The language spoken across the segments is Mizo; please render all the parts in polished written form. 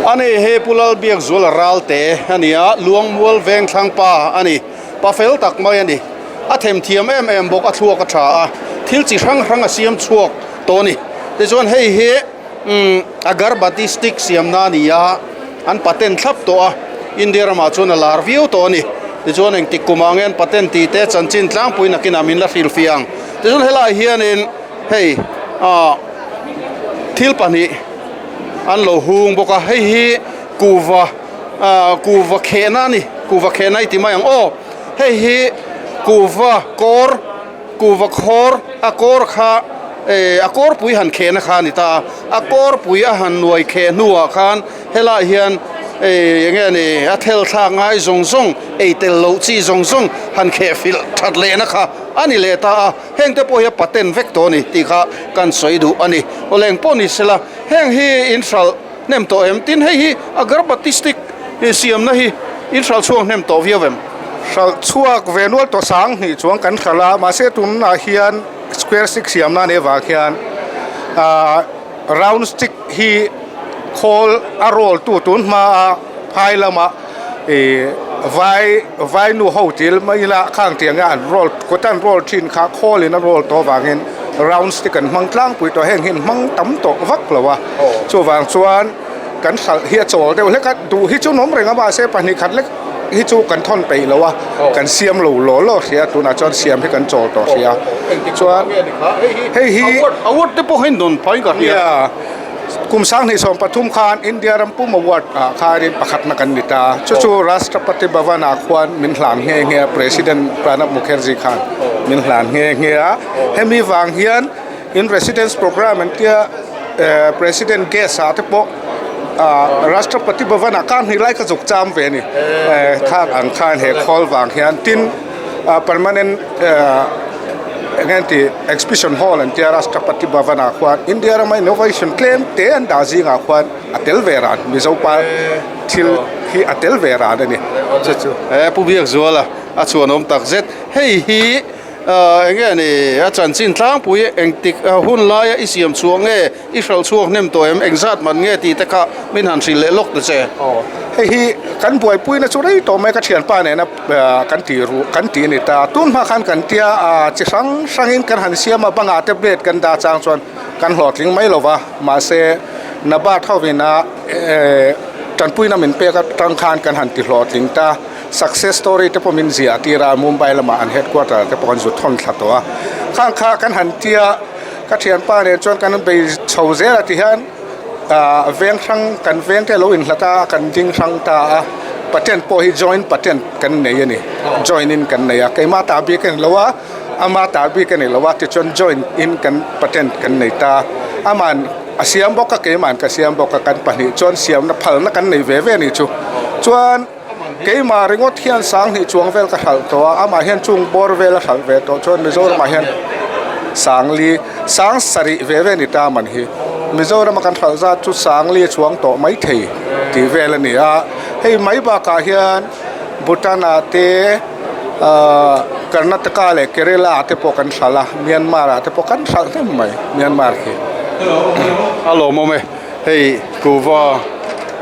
Ani hi Pu Lalbiakzuala Ralte a ni a, Luangmual Vengthlang pa a ni. Pa fel tak mai a ni. A themthiam em em bawk, a thluak a tha a, thil chi hrang hrang a siam chhuak tawh a ni. Tichuan hei hi umm agarbati stick siamna a ni a, an patent thlap tawh a, India ramah chuan a lar viau tawh a ni. Tichuan engtik kumah nge an patent tih te chanchin tlangpui nakinah min la hrilhfiah ang. Tichuan helaiah hianin hei ah thil pahnih an lo hung bawk a, hei hi kuhva ah kuhva khehna a ni, kuhva khehna i ti mai ang aw, hei hi kuhva kawr kuhva khawr a kawr kha eh a kawrpui han khehna kha a ni ta a, a kawrpui a han nuai kheh hnuah khan helaiah hian eh eng nge ni a thel thlak ngai zawng zawng ei tel loh chi zawng zawng han kheh filh that lehna kha a ni leh ta a. Heng te pawh hi a patent vek tawh a ni tih kha kan sawi duh a ni. Aw leng pawh ni sela, heng hi in hralh hnem tawh em? Tin, hei hi agarbati stick siamna hi in hralh chhuak hnem tawh viau em? Hralh chhuak ve nual tawh sang hnih chuan kan hralh a, mahse tunah hian square stick siamna a nih avang hian ah round stick hi khawl a roll tu tun hmaa phai lama ih vai vai nu ho til mai ila khang tiang a an roll kut an roll thin kha khawl in a roll tawh avangin round stick an hmang tlangpui tawh heng hi an hmang tam tawh vak lo a chuvang chuan kan hralh hi a chawl deuh hlek a duh hi chu an awm reng a mahse pahnih khat lek hi chu kan thawn peih lo a kan siam lo law law hria tunah chuan siam hi kan chawl tawh hria chuan hei hi award te pawh hi an dawn phai ka hria. Kum 2013 khan India ram pum award ah khanin pakhatna kan ni ta. Chu chu Rashtrapati Bhavan ah khuan min hlan nghe nghe a, President Pranab Mukherjee khan min hlan nghe nghe a. Hemi vang hian in residence programme an tia President guest ah te pawh Rashtrapati Bhavan ah kar hnih lai ka zuk cham ve a ni. Khak ang khan he khawl vang hian tin permanent Eng nge tih exhibition hall an tia Rashtrapati Bhavan ah khuan India rama innovation tlem te an dah zingah khuan a tel ve ran Mizo pa thil hi a tel ve ran a ni chu chu. He Pu Biakzuala a chhuanawm tak zet hei hi eng nge ni a chanchin tlangpui engtik hun laia i siam chhuah nge I hralh chhuak hnem tawh em? Engzat man nge tih te kha min han hrilh leh lawk ta che. Aw, hei hi kan buaipuina chu rei tawh mai ka thianpa nena kan tih ruh kan tih a ni ta. Tun hma khan kan tia a chi hrang hrangin kan han siam a, bangah te blade kan dah chang chuan kan hlawhtling mai lo va, mahse Nabat hovin a tanpuina min pek atang khan kan han ti hlawhtling ta. Success story te pawh min ziah tir a, Mumbai lamah an headquarter te pawh kan zut thawn thla tawh a. Khang kha kan han tia. Ka thianpa nen chuan kan bei chho zel a ti hian ah veng hrang kan veng te alo inhlat a kan ding hrang ta a patent pawh hi joint patent kan nei a ni joint in kan nei a keimah ta bik a ni lo a ama ta bik a ni lo a tichuan joint in kan patent kan nei ta aman a siam bawk a keimah ka siam bawk a kan pahnih chuan siamna phalna kan nei ve ve a ni chu chuan. Keimah ringawt hian sanghnih chuang vel ka hralh tawh a, amah hian chung bawr vel a hralh ve tawh chuan Mizoramah hian sangli sang sarih ve ve a ni ta man hi. Mizorama kan hralh zat chu sangli a chuang tawh mai thei tih vel a ni a, hei mai bakah hian Bhutan ah te ahh Karnataka leh Kerala ah te pawh kan hralh a, Myanmar ah te pawh kan hralh hnem mai Myanmar khi. A lawmawm e. Hei kuhva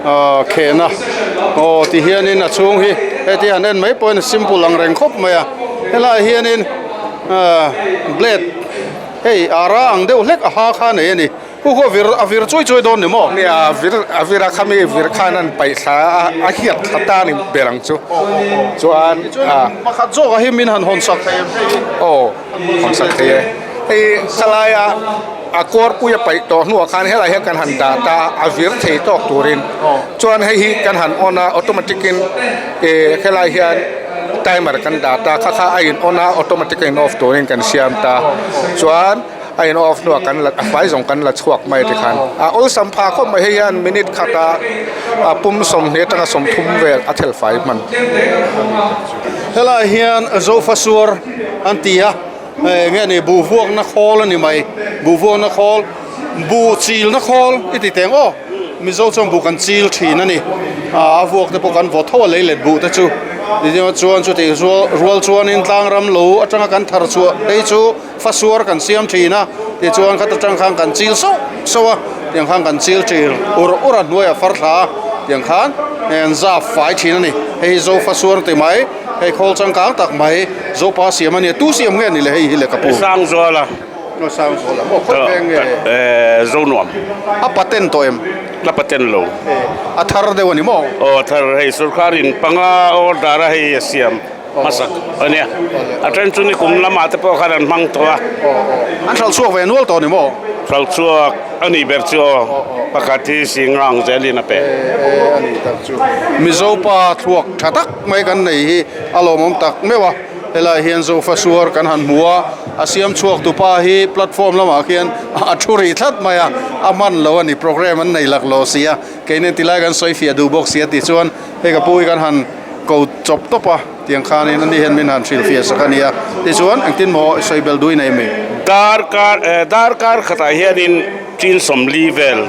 ah khehna aw ti hianin a chhung hi heti han en mai pawhin a simple ang reng khawp mai a helaiah hianin ah blade hei ara ang deuh hlek a ha kha nei a ni hu hu a vir a vir chuai chuai dawn ni maw? Nia a vir a vir a khami vir khan an paih thla a a hiat thla ta ni ber ang chu chuan ah pakhat zawkah hi min han hawn sak thei em hei aw hawn sak thei e hei khalaia. A kuarpui a paih tawh hnuah khan helai hian kan han dah ta a vir thei tawk turin chuan hei hi kan han on a automatic in eh helai hian timer kan dah ta kha kha a in on a automatic a in off turin kan siam ta chuan a in off hnuah kan la a fai zawng kan la chhuak mai tikhan a awlsam phah khawp mai hei hian minute khatah a pum sawmhnih atanga sawmthum vel a thel fai hman. Helai hian Zofa suar an ti a. Eng nge ni buh vuakna khawl a ni mai buh vuakna khawl buh chilna khawl i ti teng aw mizo chuan buh kan chil thin a ni ah a vuak te pawh kan vaw tho a lei let buh te chu chuan chutih rual chuanin tlang ram lo atanga kan thar chhuah phei chu fasuar kan siam thin a tichuan khata tang khan kan chil sauh sauh a tiang khan kan chil tir ur ur a hnuaiah far thla a. Tiang khan hei an zap fai thin a ni. Hei hi Zofa suar ti mai, hei khawl changkang tak mai Zopa siam a nia. Tu siam nge ni le hei hi le ka pu? Sangzuala. Aw Sangzuala maw khawi veng nge? Zonuam. A patent tawh em? La patent lo. A thar deuh a ni maw? Aw a thar hei sorkarin panga order a hei a siam. hmasak a nia. A then chu nikum lamah te pawh khan an hmang tawh a. An hralh chhuak ve nual tawh a ni maw? Hralh chhuak a nih ber chu aw, pakhat hi Singrang zelin a pe. A nih tak chu. Mizo pa thluak tha tak mai kan nei hi a lawmawm tak meuh a. Helai hian Zofa suar kan han hmu a, a siam chhuak tu pa hi platform lamah khian a thu rih tlat mai a, a hman lo a ni, programme an nei laklawh si a, keini tilai kan sawi fiah duh bawk si a tih chuan hei ka pu hi kan han ko chawp tawp a tiang khanin ani hian min han hrilhfiah sak a nia tichuan engtin maw i sawi bel duai nei mai. Darkar eh darkar khatah hianin tin sawmli vel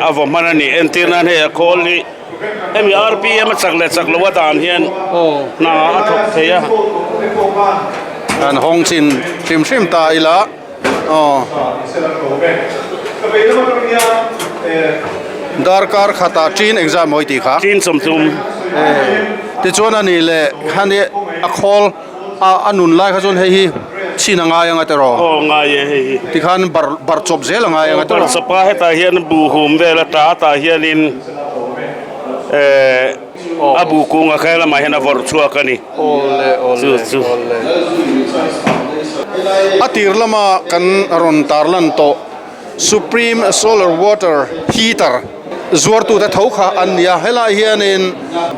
a vaw hman a ni entir nan hei a khawl hi hemi rpm a chak leh chak loh a dan hian hna a thawk thei a. Kan hawng chin hrim hrim ta ila aw. Darkar khatah tin engzah mawi tih kha? Tin 30. Tichuan a nih leh hani a khawl a nun lai kha chuan hei hi chhin a ngai anga tiraw? Aw ngai e hei hi. Tikhan bar bar chawp zel a ngai anga tiraw? Bar chawp a hetah hian buhhum vel a ta tah hianin eh. A bu kung a khai lamah hian a vawrh chhuak a ni. Chu chu. A tir lama kan rawn tarlan tawh Supreme Solar Water Heater zuartute tho kha an ni a. Helai hianin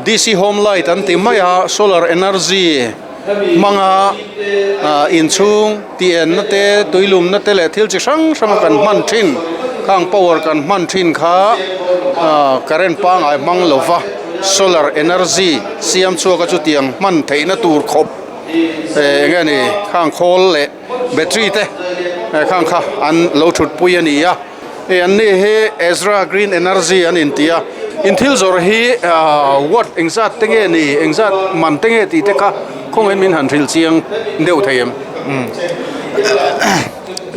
DC Home Light an ti mai a, solar energy hmanga inchhung tih enna te, tuilumna te leh thil chi hrang hranga kan hman thin, khang power kan hman thin kha current pangngai hmang lova solar energy siam chhuak a chutiang hman theihna tur khawp eng nge ni khang khawl leh battery te khang kha an lo thutpui a ni a. Hei an ni hi Ezra Green Energy an inti a, in thil zawrh hi watt engzat te nge ni, engzat man te nge tih te kha khawngaihin min han hrilh chiang deuh thei em?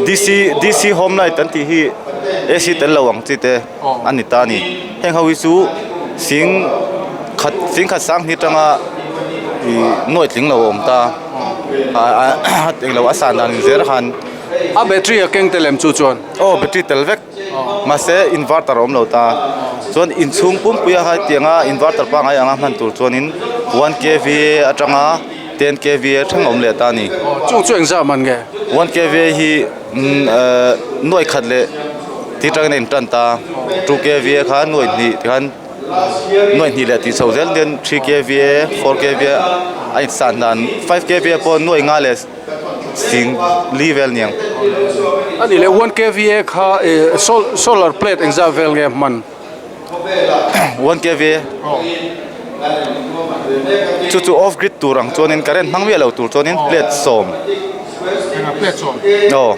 DC DC home light an tih hi AC tel lo ang chi te a ni ta a ni. Heng ho hi chu sing khat sing khat sang hnih atanga ih nuai tling lo a awm ta a englo a san dan in zel khan. A battery a keng tel em chu chuan? Aw battery tel vek mahse inverter a awm lo ta chuan inchhung pumpui a hetianga inverter pangngai anga hman tur chuanin one kva atanga ten kva thleng a awm leh ta a ni. Chung chu engzah man nge? One kva hi nuai khat leh tih atangin a intan ta 2 kva kha nuai hnih tikhan nuai hnih leh tih chho zel hian 3 kva 4 kva a insan dan 5 kva pawh nuai nga leh Sing li vel niang. A nih leh one kva kha solar plate engzah vel nge hman? One kva chu chu off grid tur ang chuanin current hmang miah lo tur chuanin plate sawm. Engah plate sawm? Aw.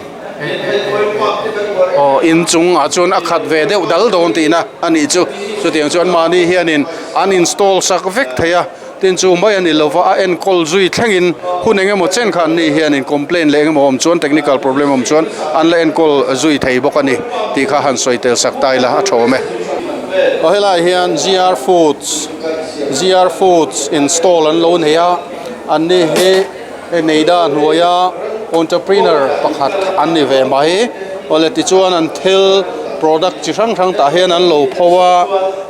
Aw in chungah chuan a khat ve deuh dal dawn tihna a nih chu. Chutiang chuan mahni hianin an install sak vek thei a. Tin chu mai a ni lova, a enkawl zui thlengin hun eng emaw chen kha an nih hianin complaint leh eng emaw awm chuan technical problem awm chuan an la enkawl zui thei bawk a ni tih kha han sawi tel sak ta ila a tha awm e. Aw helaiah hian GR Foods GR Foods install an lo nei a, an ni hi hei Neida hnuaia entrepreneur pakhat an ni ve mai. Awle tichuan an thil product chi hrang hrang tah hian an lo pho a,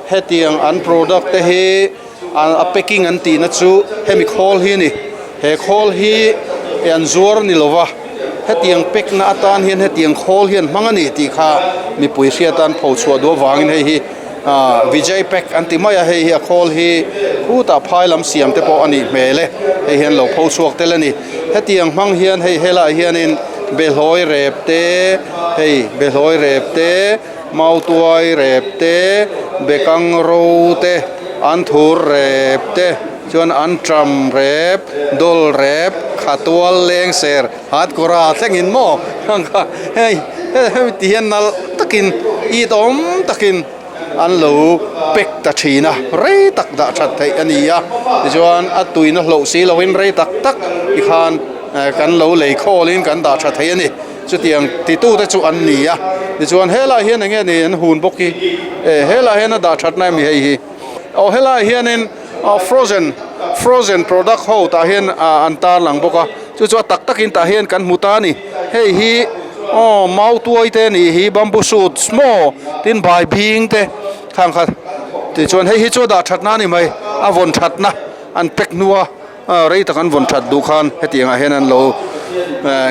hetiang an product te hi. A packing an tihna chu hemi khawl hi a ni. He khawl hi an zuar ni lova, hetiang pack na atan hian hetiang khawl hi an hmang a ni tih kha mipui hriat an pho chhuah duh avangin hei hi Vijay pack an ti mai a, hei hi a khawl hi khutah phai lam siam te pawh a nih hmel e, hei hian lo pho chhuak tel a ni. Hetiang hmang hian hei helaiah hianin behlawi rep te, hei behlawi rep te, Mautuai rep te, bekang ro te, an thur rep te, chuan an tram rep, dawl rep, khatual leng ser, hat kawra thlengin maw ang kha hei hemi ti hian nalh takin it awm takin an lo pack ta thin a, rei tak dah that theih a ni a, tichuan a tuina hloh si lovin rei tak tak tikhan kan lo lei khawlin kan dah tha thei a ni. Chutiang titute chu an ni a, tichuan helaiah hian eng nge ni an hun bawk hi? E, helaiah hian a dah thatna em ni hei hi? Aw helaiah hianin aw frozen frozen product ho tah hian ah an tarlang bawk a chu chu a tak takin tah hian kan hmu ta a ni hei hi aw mau tuai te anih hi bamboo shoots maw tin bai bing te khang kha tichuan hei hi chu a dah thatna a ni mai a vawn thatna an pack hnua rei tak an vawn that duh khan hetiang ah hian an lo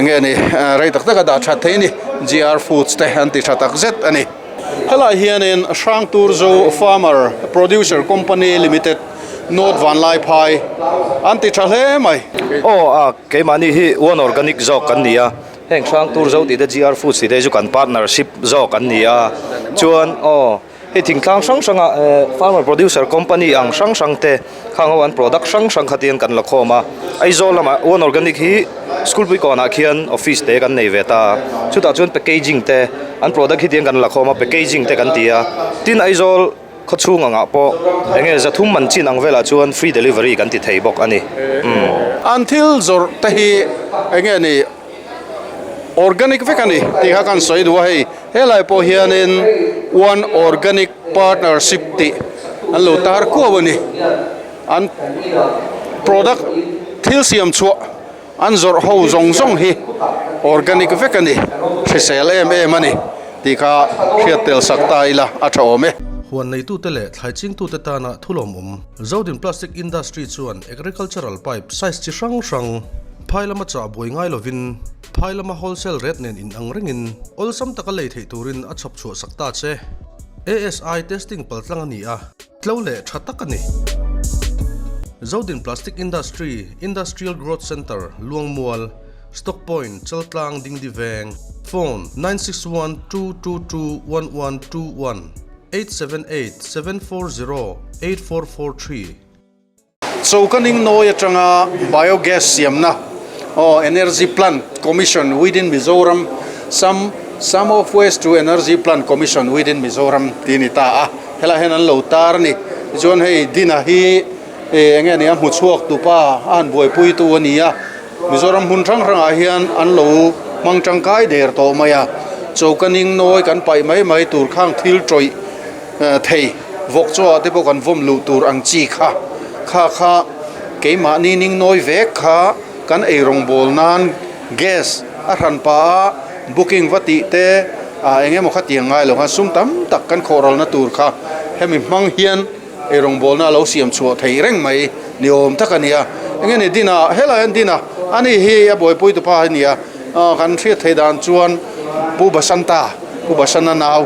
nge ni rei tak tak a dah that thei a ni G_R foods te an ti tha tak zet a ni. Helai hianin Hrangturzo Farmer Producer Company Limited North Vanlaiphai an ti tha hle mai. Aw a, keimahni hi One Organic zawk kan ni a, heng Hrangturzo tih te GR Foods tih te hi chu kan partnership zawk an ni a, chuan aw hei thingtlang hrang hranga Farmer Producer Company ang hrang hrang te khang ho an product hrang hrang khatin kan la khawm a, Aizawl lamah One Organic hi School pui kawnah khian office te kan nei ve ta a, chutah chuan packaging te an product hi tiang kan la khawm a packaging te kan ti a, tin Aizawl khawchhung angah pawh eng nge zathum man chin ang velah chuan free delivery kan ti thei bawk a ni. Umm. An thil zawrh te hi eng nge ni organic vek a ni tih kha kan sawi duh a hei helai pawh hianin one organic partnership tih an lo tar kuau a ni an product thil siam chhuah An zawrh ho zawng zawng hi organic vek a ni, hrisel em em a ni tih kha hriat tel sak ta ila a tha awm e. Huan neitute leh thlai chingtute tana thulawmawm Zodin Plastic Industry chuan agricultural pipe size chi hrang hrang phai lama chah buai ngai lovin phai lama wholesale rate nen inang rengin awlsam taka lei theih turin a chhawp chhuah sak ta che. ASI testing paltlang a ni a. Tlo leh tha tak a ni. Zodin Plastic Industry, Industrial Growth Centre, Luangmual, Stock Point, Chaltlang, Dingdi Veng, Phone, 9612221121, 8787408443. Choka ning nawi atanga biogas siamna aw Energy Plant Commission within Mizoram Some Some of Waste to Energy Plant Commission within Mizoram tih a ni ta a, helaiah hian an lo tar a ni. Tichuan hei Dina hi eng nge ni a hmu chhuak tu pa a han buaipui tu a ni a, Mizoram hmun hrang hrangah hian an lo hmang tangkai der tawh mai a, choka ning nawi kan paih mai mai tur khang thil tawih thei vawk chaw ah te pawh kan vawm luh tur ang chi kha kha kha keimahni ning nawi vek kha kan ei rawngbawl nan gas a hran pah a booking va tih te ah eng emaw kha tiang ngai lo khan sum tam tak kan khawh ralna tur kha hemi hmang hian ei rawngbawlna a lo siam chhuah theih reng mai ni awm tak a ni a eng nge ni din ah helai hian din a ani hi a buaipui tupa a ni a ah kan hriat theih dan chuan Pu Basanta Pu Basana nau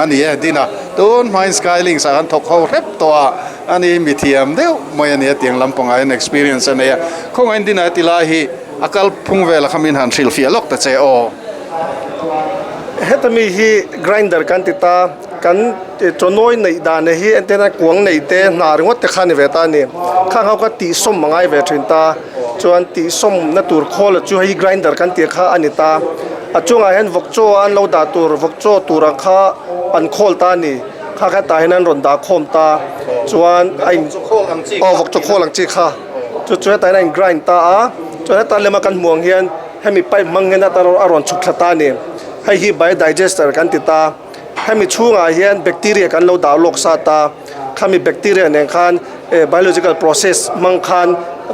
a ni e din a tun hmain Skylinks ah kan thawk ho hrep tawh a ani mithiam deuh mai a ni a tiang lampangah hian experience a nei a khawngaihin din ah ti lai hi A kal phung vel a kha min han hrilh fiah lawk ta che aw. Heta mi hi grinder kan ti ta, kan chawnawi neih dan hi entirna kuang neih te hna ringawt te kha a ni ve ta a ni. Khang ho kha tihsawm a ngai ve thin ta, chuan tihsawm na tur khawl chu hei grinder kan tih kha a ni ta. A chungah hian vawk chaw an lo dah tur vawk chaw tur ang kha an khawl ta a ni. Kha kha tah hian an rawn dah khawm ta, chuan a in aw vawk chaw khawl ang chi kha. Chu chu hetah hian a in grind ta a, chuan heta lema kan hmuh ang hian hemi pipe hmang hian heta a rawn chhuk thla ta a ni. Hei hi biodigester kan ti ta, hemi chhungah hian bacteria kan lo dah lawk sa ta, khami bacteria nen khan eh biological process hmang khan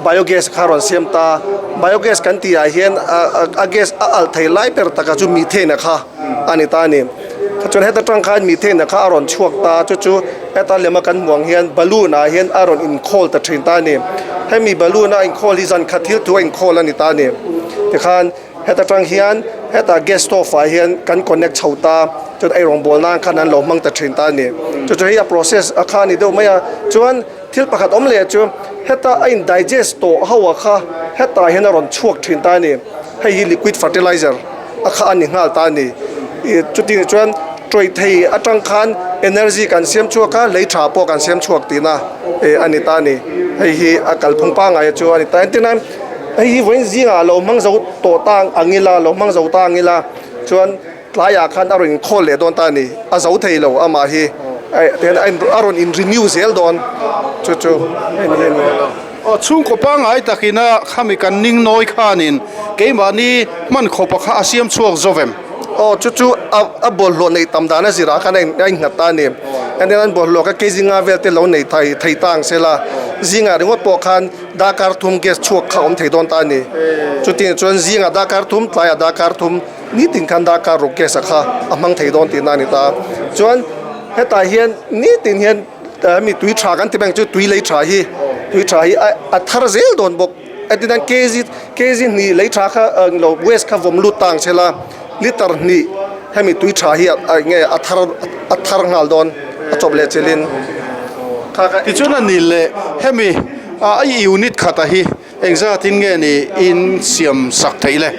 biogas kha a rawn siam ta. Biogas kan tih ah hian a gas a alh thei lai ber takah chu methane a kha a ni ta a ni. Chuan heta tang khan methane a kha a rawn chhuak ta, chu chu heta lema kan hmuh ang hian balloon ah hian a rawn inkhawl ta thin ta a ni. Hemi balloon a inkhawl hi zan khat thil thu a inkhawl a ni ta a ni. Tikhan heta tang hian heta gas stove ah hian kan connect chho ta, chuan ei rawngbawl nan khan an lo hmang ta thin ta a ni. Chu chu hei a process a kha a ni deuh mai a, chuan thil pakhat awm leh chu heta a in digest tawh ho a kha hetah hian a rawn chhuak thin ta a ni. Hei hi liquid fertilizer a kha a ni nghal ta a ni. Ih chutih chuan tawih thei atang khan energy kan siam chhuak a, lei tha pawh kan siam chhuak tihna eh a ni ta a ni. Hei hi a kalphung pangngai chu a ni ta. Engtin hei hi vawiin zingah lo hmang zo tawh ta ang ila, lo hmang zo ta ang ila chuan tlaiah khan a rawn inkhawl leh dawn ta a ni. A zo thei lo amah hi a rawn in renew zel dawn chu chu hei ni a ni. Aw chhungkaw pangngai takina khami kan ning nawi khanin keimahni hman khawpa kha a siam chhuak zo vem. Aw chu chu a bawlhhlawh neih tam dan a zirah khan a innghat ta a ni. Entirnan bawlhhlawh kha kg nga vel te lo nei thei thei ta ang sela zingah ringawt pawh khan darkar thum gas chhuak kha awm thei dawn ta a ni. Chutiang chuan zingah darkar thum tlaiah darkar thum nitin khan darkar ruk gas a kha a hmang thei dawn tihna a ni ta. Chuan hetah hian nitin hian hemi tui tha kan ti mai ang chu tui lei tha hi tui tha hi a thar zel dawn bawk. Entirnan kg kg hnih lei tha kha lo waste kha vawm lut ta ang sela liter hnih hemi tui tha hi a eng nge a thar a thar nghal dawn a chawp leh chelhin kha kha Tichuan a ni leh hemi a unit khata hi engzatin nge ni in siam sak theih le?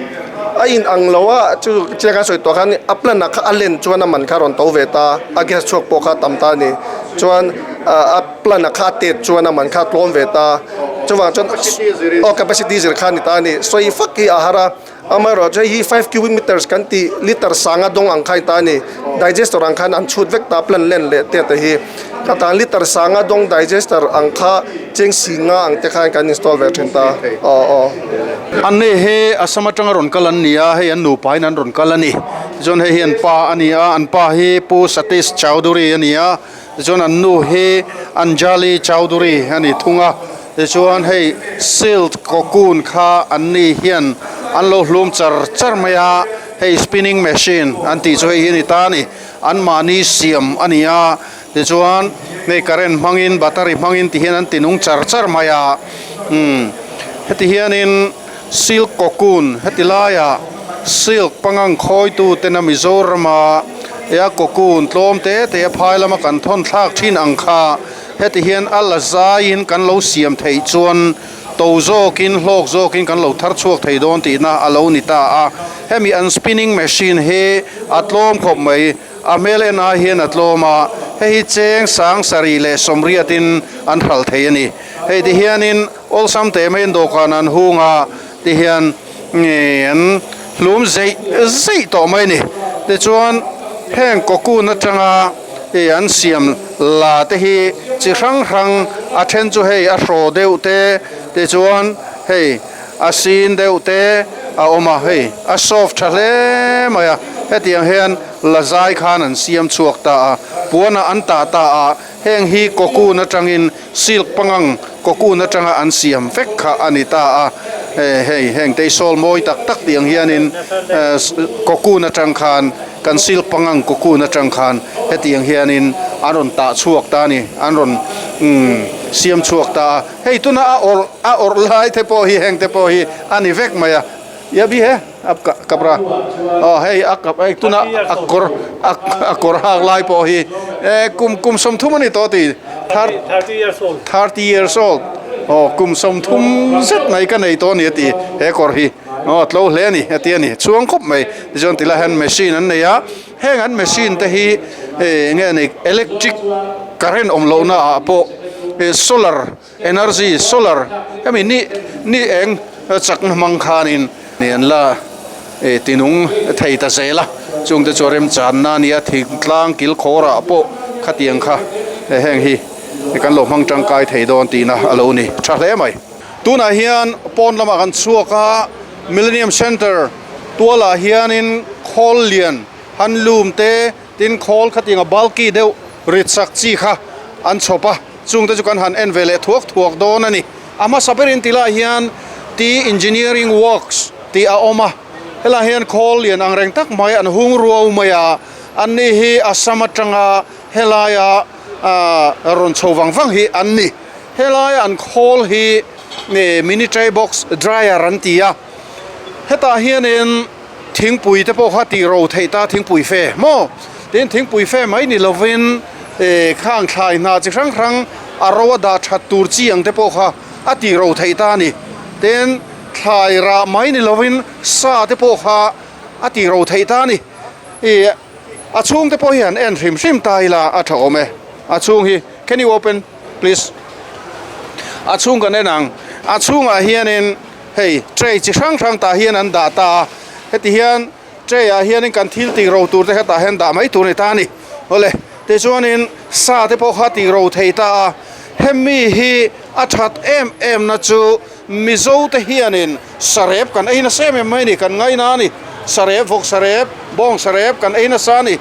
A in ang lo a chu chiang a sawi tawh khan a plan ah kha a len chuan a man kha a rawn to ve ta a gas chhuak pawh kha a tam ta a ni chuan a plan ah kha a tet chuan a man kha a tlawm ve ta chuvang chuan aw capacity zir kha a ni ta a ni sawi fak hi a har a. Amaherawhchu hei hi 5 cubic meters kan tih liter sanga dawng ang kha a ni ta a ni. Digester ang khan an chhut vek ta plant len leh te te hi. Ka tan liter sanga dawng digester ang kha cheng si nga ang te khan kan install ve thin ta. Aw aw. An nei hi Assam atanga rawn kal an ni a, hei an nupa in an rawn kal a ni. Tichuan hei hi an pa a ni a, an pa hi Pu Satish Chowdhury a ni a, tichuan an nu hi Anjali Chowdhury a ni thung a. Tichuan hei silt cocoon kha an ni hian an lo hlum char char mai a, hei spinning machine an tih chu hei hi a ni ta a ni, anmahni siam a ni a, tichuan hei current hmangin battery hmangin ti hian an ti nung char char mai a, umm heti hianin silk cocoon heti laiah silk pangang khawitu tena Mizorama ea cocoon tlawm te te a phai lama kan thawn thlak thin ang kha. Heti hian a la zaiin kan lo siam theih chuan to zawkin hlawk zawkin kan lo thar chhuak thei dawn tihna a lo ni ta a. Hemi an spinning machine hi a tlawm khawp mai, a hmel en ai hian a tlawm a, hei hi cheng sang sarih leh sawmriatin an hral thei a ni. Hei ti hianin awlsam teh maiin dawhkan an hung a, ti hian an hlum zeih zeih tawh mai a ni. Tichuan heng cocoon atanga Hei an siam la te hi chi hrang hrang a then chu hei a hraw deuh te tichuan hei a sin deuh te a awm a hei a soft tha hle mai a hetiang hian la zai khan an siam chhuak ta a puanah an tah ta a heng hi cocoon atangin silk pangang cocoon atanga an siam vek kha a ni ta a hei heng te hi sawl mawi tak tak tiang hianin cocoon atang khan. Kan silk pangang cocoon atang khan hetiang hianin an rawn tah chhuak ta a ni, an rawn siam chhuak ta a. Hei tuna a awrh a awrh lai te pawh hi heng te pawh hi a ni vek mai a. Ya bi he a kapra aw hei a kap hei tuna a kawr a kawr hak lai pawh hi e kum kum 30 a ni tawh ti 30 years old aw kum 30 zet mai ka nei tawh a ni a ti he kawr hi. Aw tlo hle a ni a ti a ni chhuang khawp mai tichuan tilai hian machine an nei a heng an machine te hi eng nge ni electric current awm loh na ah pawh solar energy solar hemi ni ni eng chakna hmang khanin an la tinung thei ta zel a chung te chu remchanna a nia thingtlang kil khawr ah pawh khatiang kha heng hi kan lo hmang tangkai thei dawn tihna a lo ni tha hle mai. Tunah hian pawn lamah kan chhuak a, Millennium Centre tualah hianin khawl lian han lum te, tin khawl khatianga bulky deuh rit sak chi kha an chhawp a, chungte chu kan han en ve leh thuak thuak dawn a ni. A hmasa berin ti lai hian Tea Engineering Works tih a awm a, helaiah hian khawl lian ang reng tak mai an hung ruau mai a, anni hi Assam atanga helaia rawn chho vang vang hi an ni. Helai an khawl hi mini tray box dryer an ti a, hetah hianin thingpui te pawh kha tih ro theih ta thingpui fe maw tin thingpui fe mai ni lovin khang thlai hna chi hrang hrang a ro a dah that tur chi ang te pawh kha a tih ro theih ta a ni tin thlai rah mai ni lovin sa te pawh kha a tih ro theih ta a ni ih a chhung te pawh hi han en hrim hrim ta ila a tha awm e a chhung hi can you open. Please. A chhung kan en ang. A chhungah hianin hei tray chi hrang hrang tah hian an dah ta a. Heti hian tray ah hianin kan thil tih ro tur te kha tah hian dah mai tur a ni ta a ni. Awle, tichuanin sa te pawh kha tih ro thei ta a. Hemi hi a that em em na chu Mizo te hianin sarep kan ei nasa em em mai a ni, kan ngaina a ni. Sarep, vawk sarep, bawng sarep kan ei nasa a ni.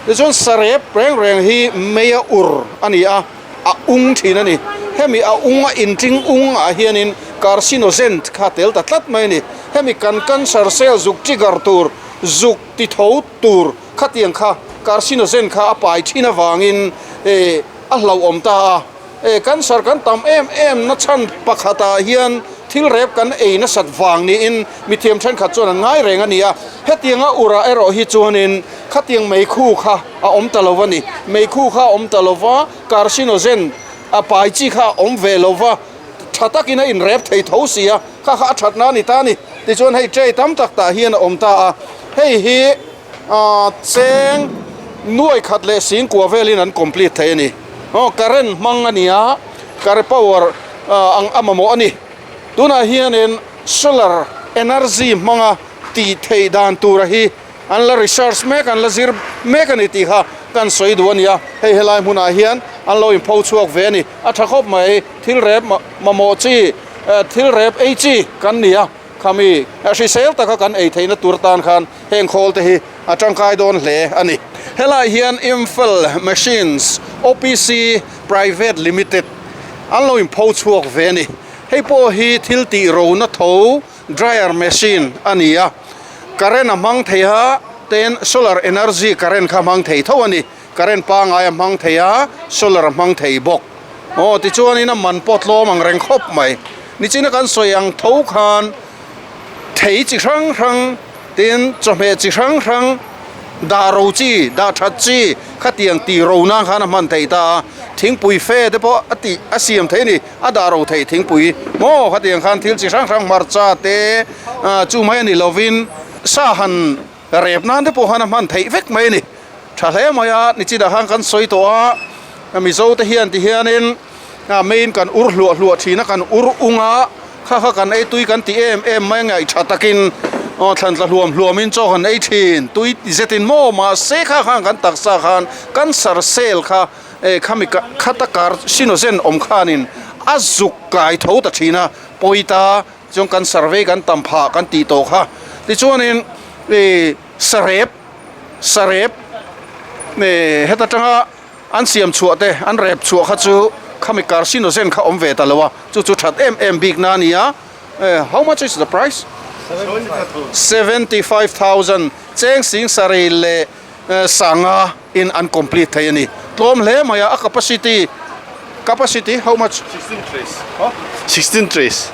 Tichuan sarep reng reng hi mei a ur a ni a, a ung thin a ni. Hemi a ung a inting ung ah hianin carcinogen kha tel ta tlat mai a ni. Hemi kan cancer cell zuk trigger tur, zuk ti tho tur khatiang kha carcinogen kha a pai thin avangin eh a hlauhawm ta a. Eh cancer kan tam em em na chhan pakhatah hian thil rep kan ei nasat vang niin mithiam thenkhat chuan an ngai reng a ni a. Hetianga urah erawh hi chuanin khatiang meikhu kha a awm ta lo a ni. Meikhu kha a awm ta lo va, carcinogen a pai chi kha a awm ve lo va, tha takin a inrep thei tho si a, kha kha a thatna a ni ta a ni. Tichuan hei tray tam tak tah hian a awm ta a, hei hi ahh cheng nuai khat leh sing kua velin an complete thei a ni. Aw current hmang a ni a, current power ang a mamawh a ni. Tunah hianin solar energy hmanga tih theih dan tura hi an la research mek, an la zir mek a ni tih kha kan sawi duh a ni a, hei helai hmunah hian an lo inpho chhuak ve a ni. A tha khawp mai, thil rep mamawh chi, thil rep ei chi kan ni a, khami hrisel taka kan ei theihna tur tan khan heng khawl te hi a tangkai dawn hle a ni. Helai hian Imphal Machines OPC Private Limited an lo inpho chhuak ve a ni. Hei pawh hi thil tih rona tho dryer machine a ni a, current a hmang thei a, ten solar energy current kha a hmang thei tho a ni. Current pangai a hmang thei a, solar a hmang thei bawk. Aw tichuanin a man pawh tlawm ang reng khawp mai. Nichina kan sawi ang tho khan thei chi hrang hrang tin chawhmeh chi hrang hrang dah ro chi, dah that chi khatiang tih ro nan khan a hman thei ta a, thingpui fe te pawh a tih a siam thei a ni, a dah ro thei thingpui maw khatiang khan thil chi hrang hrang hmarcha te chu mai a ni lovin sa han rep nan te pawh khan a hman theih vek mai a ni. Tha hle mai a, nichina khan kan sawi tawh a, Mizo te hian ti hianin main kan ur hluah hluah thin a, kan ur ung a, kha kha kan ei tui kan ti em em mai a ngaih tha takin aw thlan tla hluam hluamin chaw kan ei thin, tui ti zetin maw mahse kha khan kan taksa khan cancer cell kha eh khami khata carcinogen awm khanin a zuk kai tho ta thin a, pawita chuan kan survey kan tam phah kan tih tawh kha tichuanin ih sarep. Sarep eh heta tanga an siam chhuah te an rep chhuah kha chu khami carcinogen kha awm ve ta lo a chu chu that em em bik na a ni a eh how much is the price 75000 cheng sing sarei leh sanga in an complete thei a ni tlawm hle mai a a capacity capacity how much 16 trays 16 trays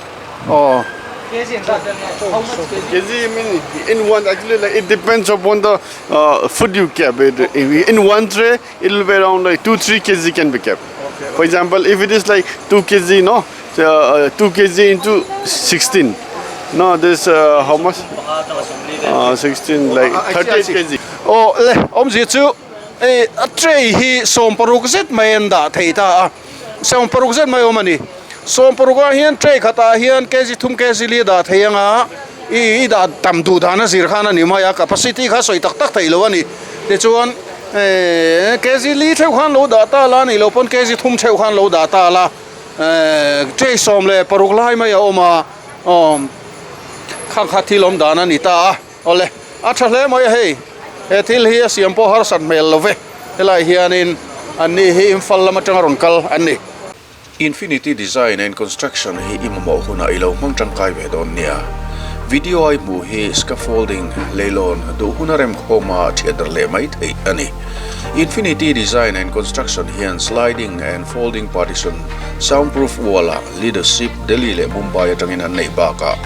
aw. Kg mean in one actually like it depends upon the uh, food you keep. It, in one tray it will be around like 2 3 kg can be kept. Okay. For example, if it is like 2 kg no, so, uh, 2 kg into 16. No, this uh, how much? Uh, 16 like 38 kg. Oh, le awmzia chu eh a tray hi 16 zet mai an dah thei ta a. 16 zet mai awm a ni. 16 ah hian tray khatah hian kg thum kg li a dah thei anga i i dah tam duh dan a zir khan a ni mai a capacity kha sawi tak tak theih lo a ni. Tichuan ehh kg li theuh khan lo dah ta la a nih loh pawn kg thum theuh khan lo dah ta la ehh tray 16 lai mai a awm a aw khang kha thil awm dan a ni ta a. Awle, a tha hle mai a hei, he thil hi a siam pawh harsat hmel lo ve, helai hianin an ni hi Imphal lam atanga rawn kal an ni. Infinity Design and Construction hi i mamawh hunah i lo hmang tangkai ve dawn nia. Video a i hmuh hi scaffolding, leilawn, duh huna remkhawma thiat dar leh mai theih a ni. Infinity Design and Construction hian sliding and folding partition, soundproof wall-ah leadership Delhi leh Mumbai atangin an neih bakah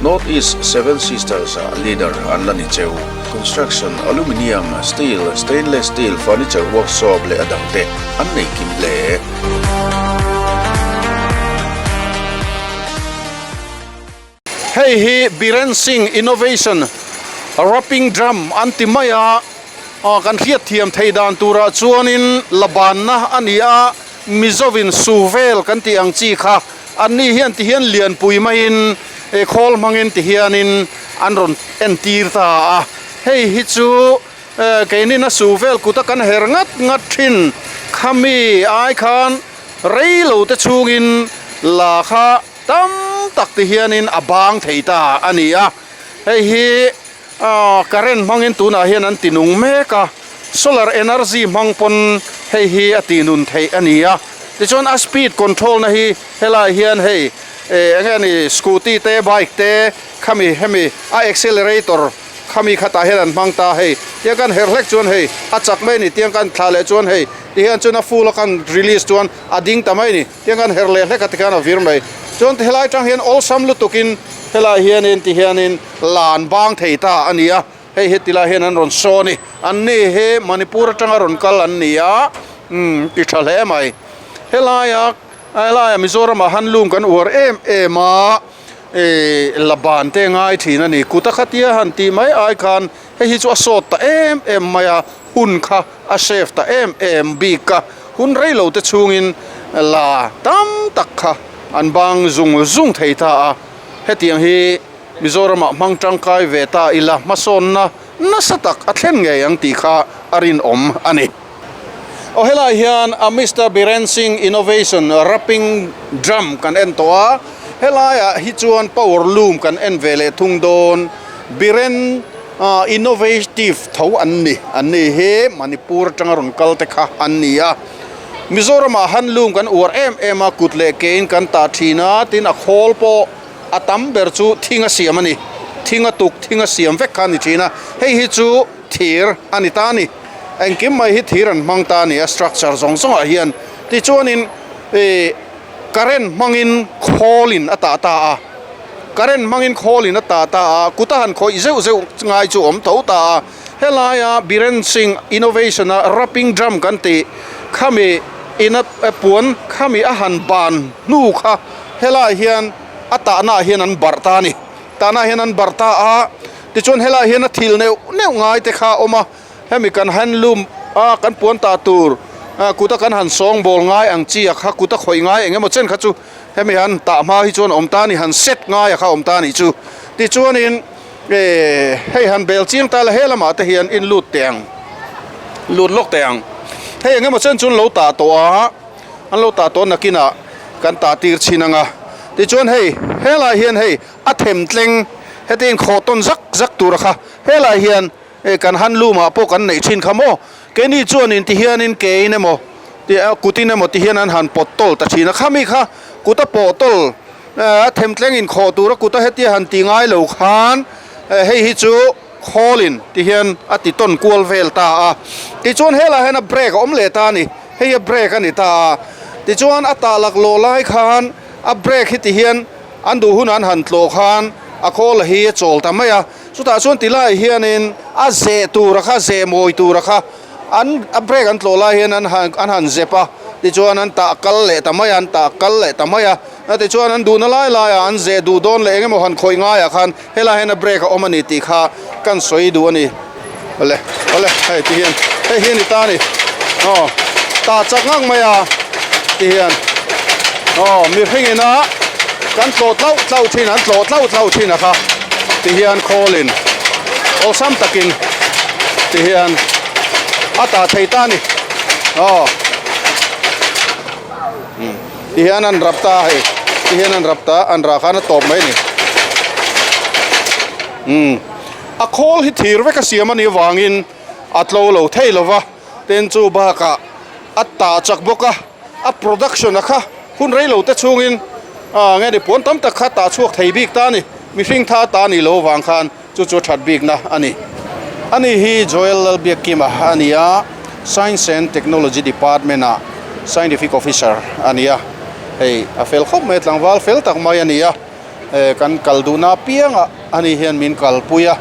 North East Seven Sisters-ah leader an la ni cheu. Construction, aluminium, steel, stainless steel, furniture workshop leh a dangte an nei kim hle. Hei hi Biren Singh Innovation Wrapping Drum an ti mai a, kan hriatthiam thei dan turah chuanin la banna a ni a. Mizovin su vel kan tih ang chi kha an ni hian ti hian lianpui maiin khawl hmangin ti hianin an rawn entir ta a, hei hi chu keinin a su vel kuta kan her ngat ngat thin khami ai khan rei lo te chhungin la kha tam tak ti hianin a bang thei ta a ni a, hei hi current hmangin tunah hian an ti nung mek a. Solar energy hmang pawn hei hi a tih nun theih a ni a, tichuan a speed control na hi helai hian hei eh eng nge ni scooty te bike te khami hemi a accelerator khami khatah hian an hmang ta hei tiang kan herh hlek chuan hei a chak mai a ni tiang kan thlah leh chuan hei tihian chuan a full a kan release chuan a ding ta mai a ni tiang kan herh leh hlek a tikhian a vir mai chuan helai tang hian awlsam lutukin helai hianin tihianin lan bang thei ta a ni a. Hei heti lai hian an rawn saw a ni. An ni hi Manipur atanga rawn kal an ni a, umm ti tha hle mai. Helaia helaia Mizoramah handloom kan uar em em a, ih la ban te ngai thin a ni. Kuta khatia han tih mai ai khan hei hi chu a sawt ta em em mai a, hun kha a save ta em em bik a, hun rei lo te chhungin la tam tak kha an bang zung zung thei ta a, hetiang hi. Mizoramah hmang tangkai ve ta ila hmasawnna nasa tak a thlen ngei ang tih kha a rinawm a ni. Aw helai hian a Mister Biren Singh Innovation Wrapping Drum kan en tawh a, helaiah hi chuan power loom kan en ve leh thung dawn. Biren Innovative tho an ni, an ni hi Manipur atanga rawn kal te kha an ni a. Mizoramah handloom kan uar em em a, kut leh kein kan tah thin a, tin a khawl pawh A tam ber chu thing a siam a ni. Thing a tuk, thing a siam vek kha a ni thin a. Hei hi chu thir a ni ta a ni. Engkim mai hi thir an hmang ta a ni a structure zawng zawngah hian. Tichuanin ih current hmangin khawlin a tah ta a. Current hmangin khawlin a tah ta a, kut a han khawih zeuh zeuh ngai chu a awm tho ta a. Helaia Biren Singh Innovation a wrapping drum kan tih khami ina puan khami a han ban hnu kha helaiah hian a tahna ah hian an barh ta a ni. Tahna ah hian an barh ta a, tichuan helaiah hian a thil neuh neuh ngai te kha a awm a, hemi kan handloom a kan puan tah tur kuta kan han sawng bawl ngai ang chi a kha kuta khawih ngai eng emaw chen kha chu hemi han tah hma hi chuan a awm ta a ni, han set ngai a kha a awm ta a nih chu. Tichuanin. E hei han bel chiang ta la he lamah te hian in lut teh ang lut lawk teh ang hei eng emaw chen chu an lo tah tawh a an lo tah tawh nakinah kan tah tir chhin ang a tichuan hei helaiah hian hei a them tleng heti inkhawh tawn zak zak tur a kha helaiah hian hei kan handloom ah pawh kan neih thin kha maw keini chuanin ti hianin kein emaw kutin emaw ti hian an han pawt tawl ta thin a khami kha kut a pawh tawl. A themtleng inkhawh tura kuta hetia han ti ngai lo khan hei hi chu khawlin ti hian a ti tawn kual vel ta a. Tichuan helaiah hian a brake a awm leh ta a ni. Hei hi a brake a ni ta a. Tichuan a tah laklawh lai khan a brake hi ti hian an duh hunah an han tlawh khan a khawl hi a chawl ta mai a. Chutah chuan ti laiah hianin a zeh tura kha zeh mawi tura kha an a brake an tlawh lai hian an han an han zep a tichuan an tah kal leh ta mai a an tah kal leh ta mai a tichuan an duhna lai laiah an zeh duh dawn leh eng emaw han khawih ngaiah khan helaiah hian a brake a awm a ni tih kha kan sawi duh a ni awle awle hei ti hian hei hi a ni ta a ni aw tah chak ngang mai a ti hian aw mihring ina kan tlawh tlauh tlauh thin an tlawh tlauh tlauh thin a kha. Ti hian khawlin awlsam takin ti hian a tah thei ta a ni aw ti hian an rap ta a hei ti hian an rap ta an rah khan a tawp mai a ni umm a khawl hi thir vek a siam a nih avangin a tlo lo thei lo va tin chu bakah a tah chak bawk a. A production a kha hun rei lo te chhungin ah nge ni puan tam tak kha tah chhuak thei bik ta a ni. Mihring tha ta a nih loh avang khan chu chu that bikna a ni. Ani hi Joel Lalbiakkima a ni a, Science and Technology Department ah Scientific Officer a ni a. Hei a fel khawp mai a, tlangval fel tak mai a ni a. Kan kal duhna apiangah ani hian min kalpui a,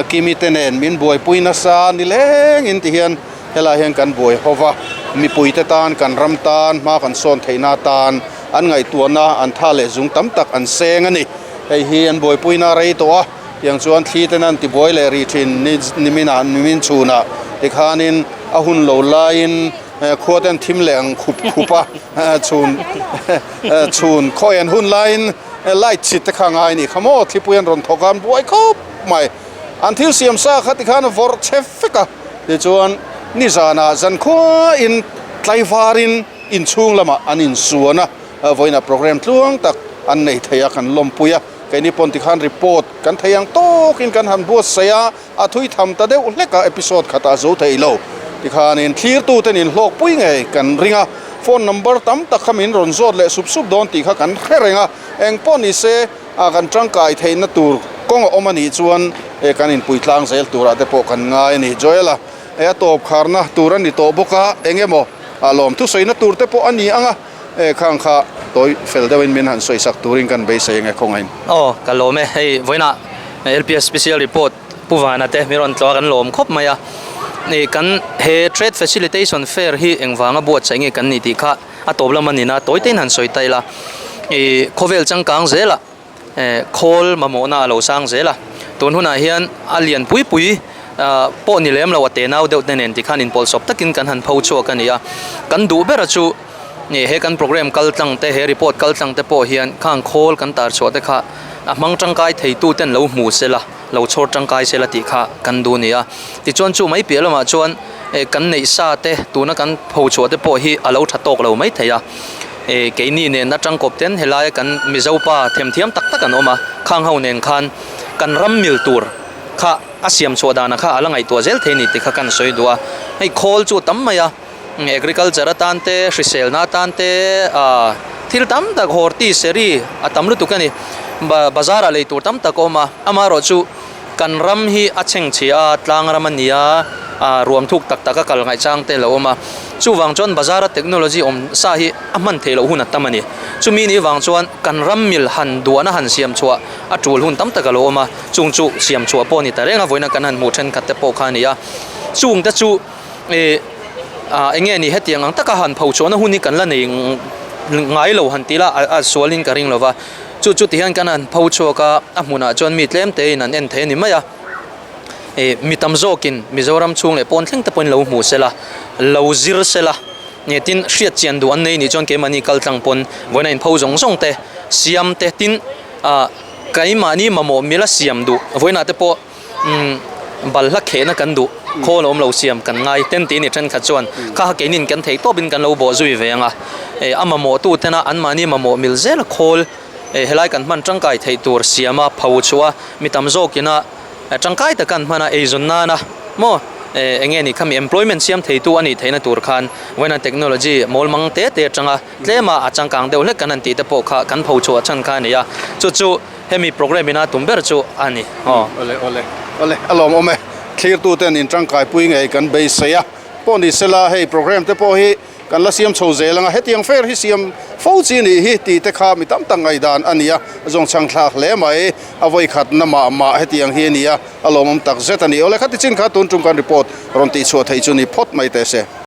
Kimi te nen min buaipui nasa nilengin ti hian helaiah hian kan buai ho va, mipuite tan kan ram tan hma kan sawn theihna atan an ngaihtuahna an tha leh zung tam tak an seng a ni. Hei hi an buaipuina rei tawh a, tiang chuan thli ten an tibuai leh rih thin niminah nimin chhunah tikhanin a hun lo laiin khua te an thim leh ang khup khup a, chhun chhun khawi an hun laiin light chhit te kha ngai a nih kha maw thlipui an rawn thawk a an buai khawp mai an thil siam sa kha tikhan a vawrh che vek a tichuan nizanah zankhuain tlaivarin inchhung lamah an insuan a vawiinah program tluang tak an nei thei a kan lawmpui a keini pawn tikhan report kan thei ang tawkin kan han buatsaih a a thui tham ta deuh hlek a episode khatah a zo thei lo. Tikhanin thlirtute nin hlawkpui ngei kan ring a, phone number tam tak kha min rawn zawt leh sup sup dawn tih kha kan hre reng a, eng pawh ni se a kan tangkai theihna tur kawng a awm a nih chuan e kan inpui tlang zel turah te pawh kan ngai a ni. Joel-a e a tawp kharna tur a ni tawh bawk a, eng emaw a lawm thusawina tur te pawh a ni ang a, e khang kha tawi fel deuhin min han sawisak turin kan beisei ang e khawngain. Aw ka lawm e, hei vawiinah LPS special report Pu Vana te mi rawn tlawh a kan lawm khawp mai a, ih kan he trade facilitation fair hi engvanga buatsaih nge kan ni tih kha a tawp lam a ni na tawi tein han sawi ta ila, ih khawvel changkang zelah eh khawl mamawhna a lo sang zel a, tun hunah hian a lian pui pui ah pawh ni lem lo a tenau deuh te nen tikhan inpawlhsawp takin kan han pho chhuak a ni a, kan duh ber a chu ih he kan program kal tlang te he report kal tlang te pawh hian khang khawl kan tar chhuah te kha a hmang tangkai thei tu ten lo hmu se la. lo chhawr tangkai se la tih kha kan duh a ni a. Tichuan chu mai piah lamah chuan eh kan neih sa te tuna kan pho chhuah te pawh hi a lo tha tawk lo mai thei a. Eh keini nen atang kawp ten helaia kan Mizo pa themthiam tak tak an awm a, khang ho nen khan kan ram mil tur kha a siam chhuah danah kha a la ngaihtuah zel thei a ni tih kha kan sawi duh a. Hei khawl chu a tam mai a, agriculture atan te hriselna atan te ah thil tam tak horti seri a tam lutuk a ni. Bazar ah lei tur tam tak a awm a, amaherawh chu kan ram hi a chhengchhia a, tlang ram a ni a, ah ruam thuk tak tak a kal ngaih chang te a lo awm a, chuvang chuan bazar a technology awm sa hi a hman theih loh hun a tam a ni. Chumi nih vang chuan kan ram mil han duahna han siam chhuah a tul hun tam tak a lo awm a, chung chu siam chhuah pawh a ni ta reng a, vawiina kan han hmuh thenkhat te pawh kha a ni a, chung te chu. Ih ah eng nge ni hetiang ang taka han pho chhuahna hun hi kan la nei ngai lo han tih la a sualin ka ring lo va chu chu ti hian kan han pho chhuak a a hmunah chuan mi tlem te in an en thei a ni mai a ih mi tam zawkin Mizoram chhung leh pawn thleng te pawhin lo hmu se la lo zir se la nge tin hriat chian duh an nei nih chuan keimahni kal tlang pawn vawiin a inpho zawng zawng te siam te tin ah keimahni mamawh mila siam duh vawiinah te pawh. Umm balhla khehna kan duh khawl awm lo siam kan ngai ten tih ni thenkhat chuan kha kha keinin kan theih tawpin kan lo bawh zui ve ang a eh a mamawh tu tena anmahni mamawh mil zel a khawl eh helai kan hman tangkai theih tur siam a pho chhuah a mi tam zawkina tangkai taka an hman a eizawn nana maw eh eng nge ni khami employment siam thei tu a nih theihna tur khan vawiina technology mawl mang te te atanga tlema a changkang deuh hlek kan han tih te pawh kha kan pho chhuah chhan kha a ni a chu chu. Hemi program ina tum ber chu a ni. Aw. Awle awle awle a lawmawm e. Thlirtu ten in tangkaipui ngei kan beisei a. Pawh ni sela hei program te pawh hi kan la siam chho zel anga hetiang fair hi siam fo chi nih hi tih te kha mi tam tak ngaihdan a ni a. A zawng chhang thlak hle mai. A vawi khat na mah mah hetiang hi a ni a. A lawmawm tak zet a ni. Awle khati chin kha tun tum kan report rawn tihchhuah theih chu ni phawt mai teh se.